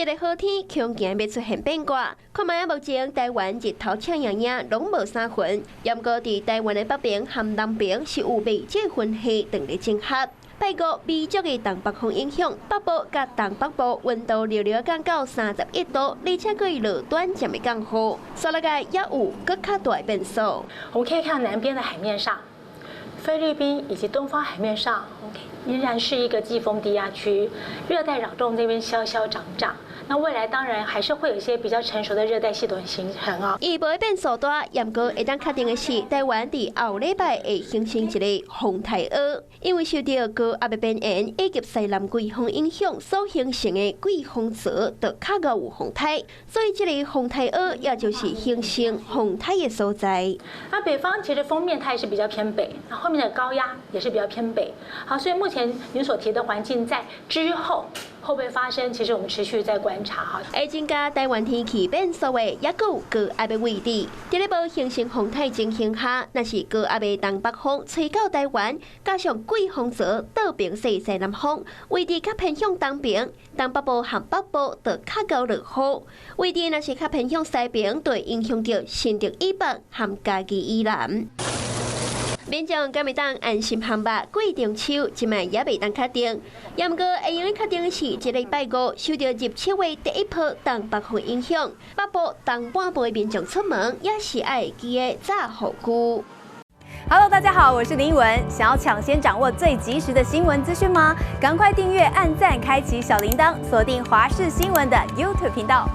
這个好天恐驚欲出現變卦。看覓目前台灣日頭赤炎炎，攏無啥雲。毋過佇台灣的北邊和南邊是有袂少雲系當咧整合。拜五微弱的東北風影響，北部佮東北部溫度略略降到31度，而且閣會落短暫的降雨。煞落來也有閣較大的變數。我們可以看南邊的海面上，菲律賓以及東方海面上，OK，依然是一個季風低壓區，熱帶擾動這邊消消長長。那未來當然還是會有一些比較成熟的熱帶系統形成啊。伊無變數大，毋過會當確定的是，台灣佇後禮拜會形成一個風台渦，因為受著高壓的邊緣以及西南季風影響所形成的季風槽，就較𠢕有風颱，所以這個風台渦也就是形成風颱的所在。那北方其實鋒面它也是比較偏北，那後面的高壓也是比較偏北。好，所以目前你所提的環境在之後會不會發生？其實我們持續在觀察哈。會增加台灣天氣變數的，抑閣有高壓的位置。佇咧無形成風颱情形下，若是高壓的東北風吹到台灣，加上季風槽倒爿勢西南風，位置較偏向東邊，東北部和北部就較𠢕落雨。位置若是較偏向西邊，就會影響著新竹以北和嘉義以南。民眾敢會當安心烘肉過中秋，這擺也袂當確定。毋過會用確定的是，這禮拜五受著入秋的第一波東北風影響，北部東半部的民眾出門也是愛記得紮雨具。 Hello，大家好，我是林文。想要搶先掌握最及時的新聞資訊嗎？趕快訂閱、按讚、開啟小鈴鐺，鎖定華視新聞的 YouTube 頻道。